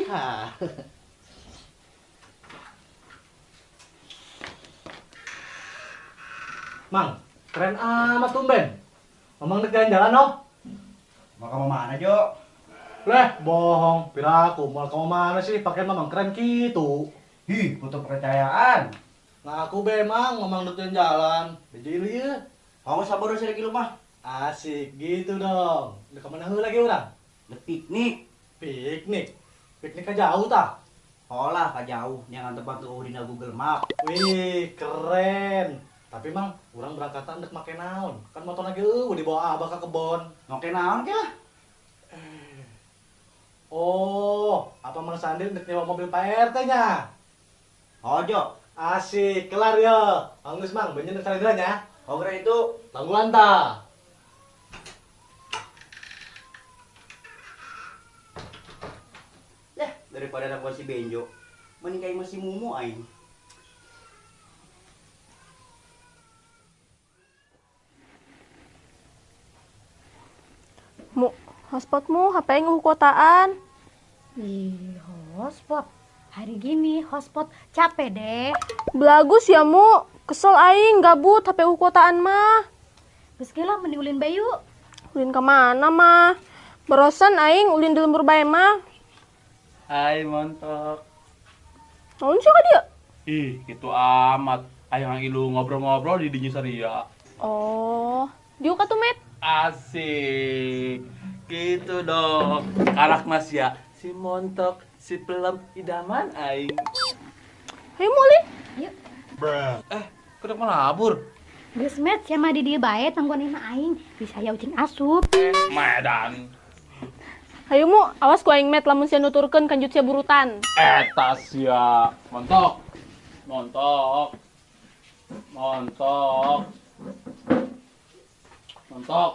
Yeehaw. Mang, keren amat tumben. Mamang dek jalan-jalan noh. Mau kamu mana, Jo? Leh, bohong. Piraku mau kamu mana sih? Pakaian mamang keren gitu. Hih, butuh kepercayaan. Ngaku be, Mang, mamang dek jalan-jalan. Bejo ieu. Kamu sabar sih lagi rumah. Asik gitu dong. Dek kemana heula lagi urang? Dek piknik. Piknik? Piknik ka jauh tah? Oh lah, ka jauh. Jangan tempat tuh dina Google Map. Wih, keren. Tapi Mang, urang berangkatan dek make naon? Kan motor lagi dibawa abah ke kebon. Make naon ke lah? Oh, apa Mang Sandil dek nyewa mobil Pak RT nya? Oh, Jo. Asik, kelar yo. Anggus Mang, benyen dek salindiran ya. Oh, keren itu. Tangguhan ta. Lah, daripada nangguan si Benjo, mending kayak masih Mumu aing. Mu, hotspotmu HP nguh kotaan. Ih, hotspot. Hari gini hotspot capek deh. Belagus ya mu, kesel aing gabut HP kotaan mah. Geus geula mending ulin bae yuk. Ulin ke mana mah? Berosan aing ulin di lembur bae mah. Hai montok. Naon sih ka dia? Ih, gitu amat. Ayo ngilu ngobrol-ngobrol di dinya saria. Oh, diuk atuh Met. Asik. Gitu dong. Karak mas ya, si montok, si pelem idaman aing. Ayo mulin. Yuk. Bruh. Kudu melabur. Geus Met, sia mah di dieu bae tangguan imah aing, bisa ya ucing asup. Medan. Hayu mu, awas ku aing Met lamun sia nuturkeun kanjut sia burutan. Eta sia. Montok. Montok. Montok. Montok.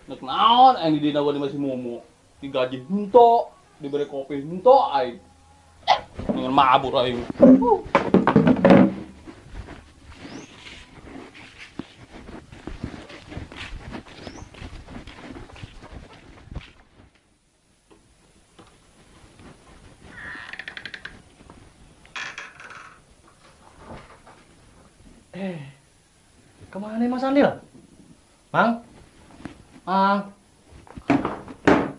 Nek naon aing di dina masih Mumu. Digaji hento, diberi kopi hento aing. Dengan mabur aing. Kemana Mas Sandil? Mang? Mang?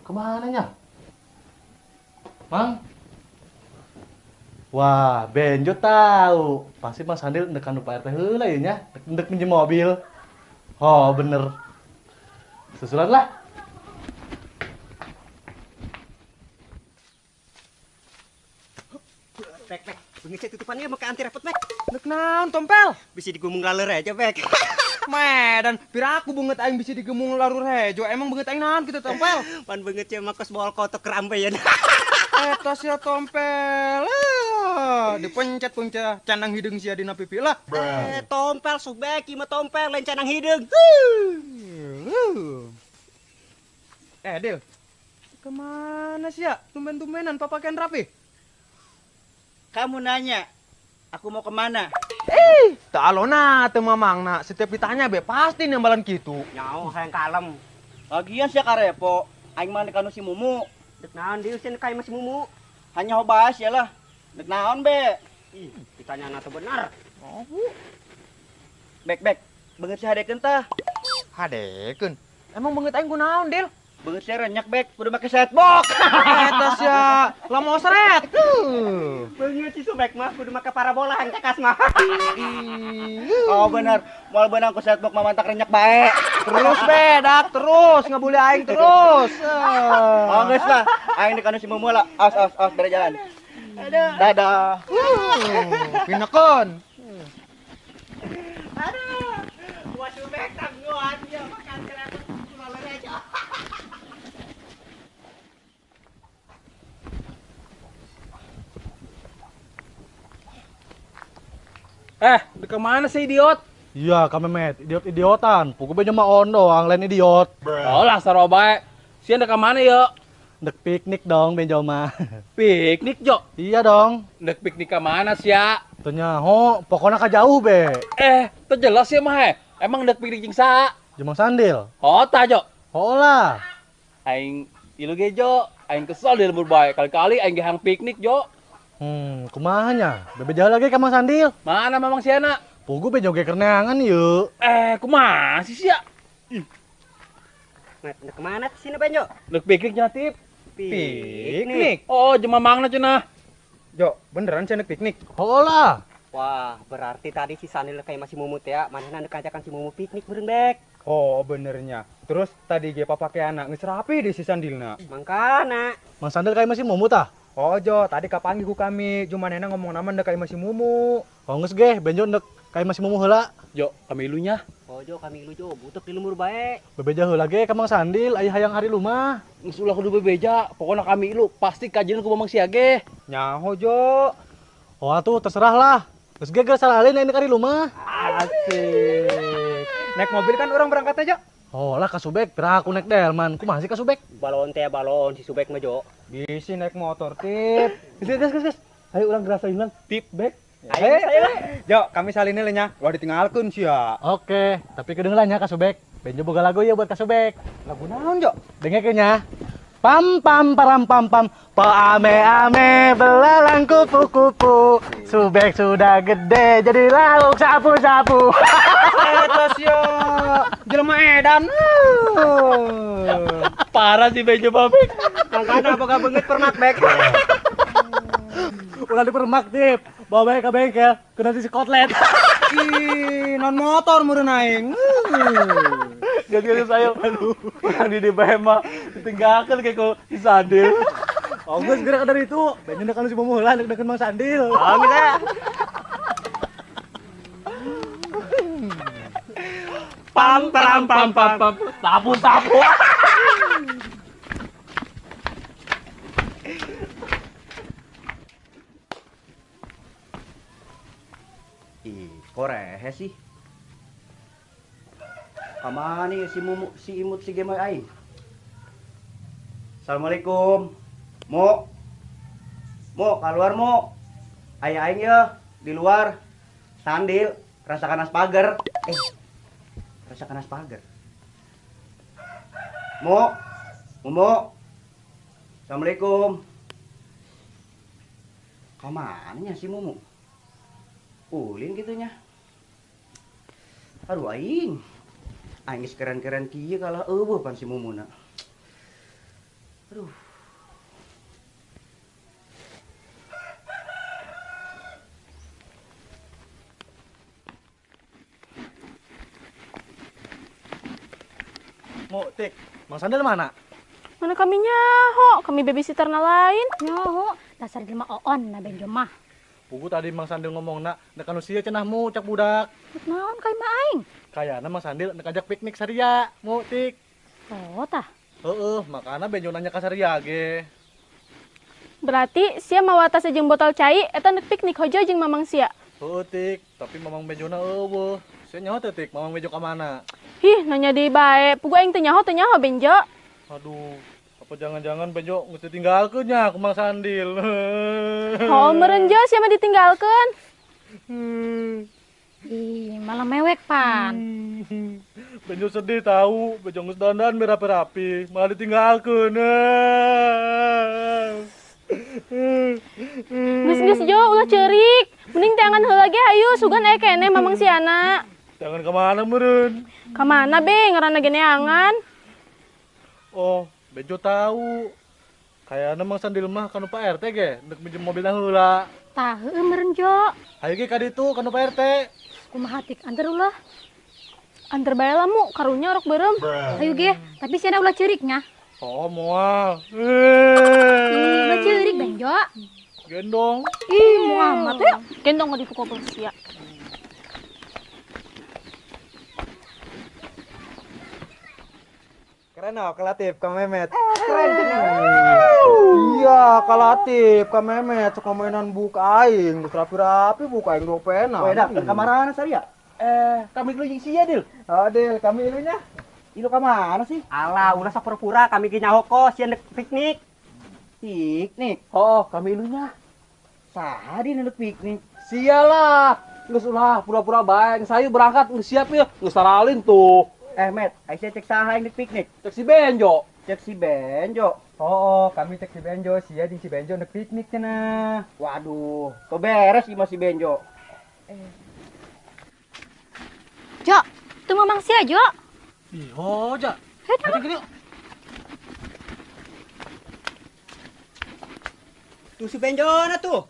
Kemana nya? Mang? Wah, Benjo tahu. Pasti Mas Sandil ndek kanu Pak RT heula ieu nya, ndek minjem mobil. Oh, bener. Susulan lah. Pek, pek. Bengis tutupannya make anti repot, Mek. Nek naon tompel? Bisa digemung laleur aja, Pek. Medan, piraku banget aing bisa digemung larur hejo. Emang banget aing naon kitu tompel? Pan banget sia mah kos bol kotok kerampean. Eta sia tompel. Dipencet punca canang hideung sia dina pipi lah. Tompel subek ieu mah tompel lain canang hideung. Dil. Kemana sia? Tumben-tumbenan papakean rapi. Kamu nanya, aku mau kemana? Tak alona teu mamangna. Setiap ditanya be pasti nembalan kitu. Nyaho hayang kalem. Lagian sia karepo, aing mah kanu si Mumu. Dek naon dieu sia ka si Mumu? Hanya hobas ya lah. Dek naon be? Ih, ditanya teu benar. Oh, bu. Bek bek, beungeut si hadekeun tah. Hadekeun? Emang beungeut aing kunaon, Dil? Beungeut sia renyak bek, kudu make setbox. Eta sia, lamo seret. Beungeut si Subek mah kudu make parabola yang cekas mah. Oh bener, moal beunang ku setbox mah mantak renyak bae. Terus be, dak terus ngabuli aing terus. Oh geus lah, aing dek anu si Mumu lah. Awas awas awas bere jalan. Dadah. Pinekeun. Aduh, wah Subek tangguhan ya makan kerepot laler aja. Udah kemana sih idiot? Iya, kami Met, idiot-idiotan. Pukul bejo mah on doang, lain idiot. Oh lah, sarua bae. Sia ndek kemana yo? Ndek piknik dong Benjo mah. Piknik, Jo? Iya dong. Ndek piknik ke mana sia? Teu nyaho, pokoknya ka jauh be. Teu jelas sia mah he. Emang ndek piknik jeung saha? Jeung Mang Sandil. Oh, tah, Jo. Oh lah. Aing ilu ge Jo, aing kesel di lembur bae. Kali-kali aing ge hayang piknik Jo. Kumaha nya? Bebeja lagi ka Mang Sandil. Mana Mamang Siana? Pugu bejo ge kerneangan yeuh. Kumaha sih sia? Ih. Met, nek kemana sini Benjo? Nek piknik nya tip. Piknik. Oh, jeung mamangna cenah. Jo, beneran cenah piknik? Heuh lah. Wah, berarti tadi si Sandil kayak masih Mumut ya. Manehna nek ajakan si Mumu piknik meureun bek. Oh, benernya. Terus tadi ge papakeana geus rapi di si Sandilna. Mangkana. Mang Sandil kayak masih Mumut ah? Oh, Jo, tadi kapanggih ku kami. Cuma manehna ngomong nama ndek kayak masih Mumu. Oh, geus ge, Benjo ndek kayak masih Mumu heula. Jo, kami ilunya. Oh, Jo, kami ilu Jo, butuh di lembur bae. Bebeja heula ge ka Mang Sandil, aya hayang hari lumah. Geus ulah kudu bebeja, pokona kami ilu pasti kajian ku Mamang sia ge. Nyaho, Jo. Oh, atuh terserah lah. Geus ge geus salah alin ari lumah. Asik. Naik mobil kan orang berangkatnya, Jo? Oh lah ka Subek, pira aku naik delman. Kumaha sih ka Subek? Balon teh balon si Subek mah, Jo. Bisi naik motor, Tip. Geus geus geus. Ayo urang geura salinan, Tip, Bek. Ayo, ayo. Jo, kami salinnya nya. Wah ditinggalkeun sia. Oke, tapi kedengeran nya ka Subek. Benjo boga lagu ya buat ka Subek. Lagu naon, Jo? Dengekeun nya. Pam pam param pam pam, po ame ame belalang kupu kupu. Subek sudah gede jadi lauk sapu sapu. Eta sia, jelema edan. Parah sih Benjo Babek. Mangkana boga beungeut permak bek. Ulah dipermak Tip. Bawa bae ka bengkel, kena di kotlet. Ih, non motor meureun aing. Gak saya, aduh, yang di DBM mah ditinggalkan kayak kok si Sandil. Oh, geus gerak dari itu. Benjo nek si Mumu heula nek Mang Sandil. Oh, gitu. Pam pam pam pam pam, sapu sapu. Ih, kok rehe sih? Kamana nih si Mumu, si Imut, si Gemoy aing? Assalamualaikum. Mo. Mo, keluar Mo. Aya aing ya di luar. Sandil, rasakan aspager. Rasakan aspager. Mo. Mumu. Assalamualaikum. Kamana nya si Mumu? Ulin gitunya. Aduh aing. Aing geus keren-keren kieu kalah eueuh pan si Mumuna. Aduh. Mo, Tik, Mang Sandil mana? Mana kami nyaho, kami babysitter na lain. Nyaho, dasar jelema oon na Benjo mah. Pugu tadi Mang Sandil ngomong nak, nek anu sia cenah mu cak budak. Naon ka imah aing? Kayana Mang Sandil nek ajak piknik saria, mu Tik. Oh tah. Heeh, makana Benjo nanya ka saria ge. Berarti sia mawa tas jeung botol cai eta nek piknik hojo jeung mamang sia. Heeh Tik, tapi mamang Benjona eueuh. Sia nyaho teh Tik, mamang Benjo ka mana? Hih, nanya deui bae. Pugu aing teu nyaho Benjo. Aduh, apa jangan-jangan Benjo geus ditinggalkeun nya ku Mang Sandil. Oh, meureun Jo sia mah ditinggalkeun. Ih, malah mewek pan. Benjo sedih tahu, Benjo geus dandan berapi-rapi, malah ditinggalkeun. Geus-geus Jo, ulah ceurik. Mending teangan heula ge hayu, sugan aya keneh mamang siana. Teangan ka mana meureun? Ka mana be, ngaranna ge neangan. Oh, Benjo tahu. Kayakna Mang Sandil mah kanu Pak RT ge, ndek minjem mobilna heula. Tah heueuh meureun Jo. Hayu ge ka ditu kanu Pak RT. Kumaha Tik, anter ulah. Anter bae lah mu, karunya orok beureum. Hayu ge, tapi siana ulah ceurik nya. Oh, moal. Ih, ulah ceurik Benjo. Gendong. Ih, Muhammad ya. Gendong ka ditu kopel sia. Keren oh, Kalatif, Kang Memet. Keren. Iya, Kalatif, Kang Memet suka mainan buka aing, geus rapi-rapi buka aing dopena. Weh, dak, kamarana saria? Kami ilu jeung sia, Dil. Oh, Dil, kami ilunya. Ilu ka mana sih? Alah, ulah sok pura-pura kami ge nyaho kos sia piknik. Piknik. Oh, kami ilunya. Saha di nunduk piknik? Sialah, geus ulah pura-pura bae, geus hayu berangkat, geus siap ya, geus saralin tuh. Met, aisyah cek saha yang di piknik? Cek si Benjo. Cek si Benjo. Oh, kami cek si Benjo, sia jeung si Benjo ndek piknik cenah. Waduh, tuh beres imah si Benjo. Jo, tuh mamang sia, Jo. Ih, hoja. Hei, tuh si Benjo na tuh.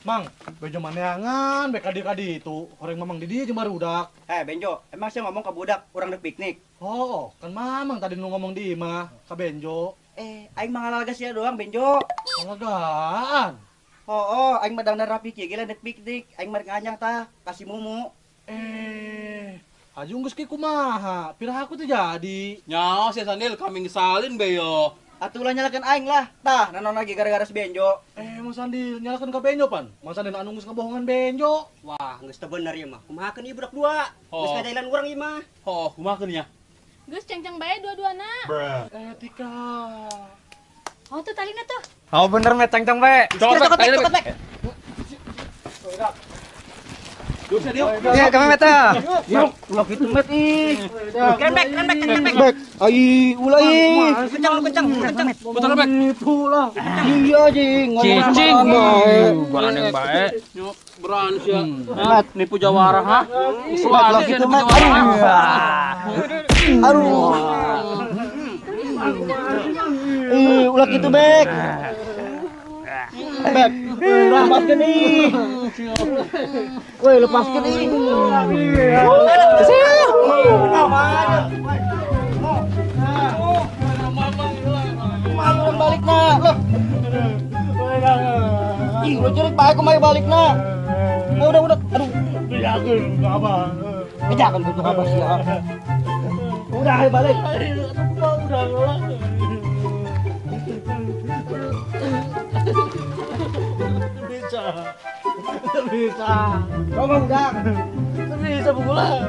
Mang, Benjo maneangan, bek kadi-kadi itu. Orang mamang di dia jeung barudak. Eh, Benjo, emang sih ngomong ke budak urang dek piknik? Oh, kan mamang tadi nu ngomong di imah ka Benjo. Eh, aing mah ngalaga sia doang, Benjo. Ngalagaan. Oh, aing mah dangdan rapi kieu gila dek piknik. Aing mah nganyang tah, kasih Mumu. Eh, aju geus ki kumaha? Piraha aku teh jadi. Nyaho sia Sandil, kami ngesalin be yo. Atulah nyalakan aing lah. Tah, nanon lagi gara-gara si Benjo. Eh, Mang Sandil nyalakan ka Benjo pan. Mang Sandil anu geus ngabohongan Benjo. Wah, geus teu bener ieu mah. Kumahakeun ieu budak dua? Geus kajailan urang ieu mah. Oh, kumahakeun nya? Geus cengceng bae dua-duana. Eh, Tika. Oh, tuh talina tuh. Oh, bener meh cengceng bae. Cokot, cokot, cokot. Iya, kami meta. Yuk, ulah kitu met ih. Keren bek, keren bek, keren bek. Ai, ulah ih. Kencang lu kencang, kencang. Betul bek. Itu lah. Iya jing, cicing. Barang yang baik. Nyok berani sia. Nipu jawara ha. Ulah kitu met. Aduh. Ih, ulah kitu bek. Bek, lepaskan ih. Woi, lepaskan ih. Malu balik na. Ih, lu cerik bae kumaha balik na. Udah, udah. Aduh. Bejakeun ka abah. Bejakeun ka abah sia. Udah, ayo balik. Udah, udah. Bisa. Bisa. Ngomong, Dang. Bisa pukulan.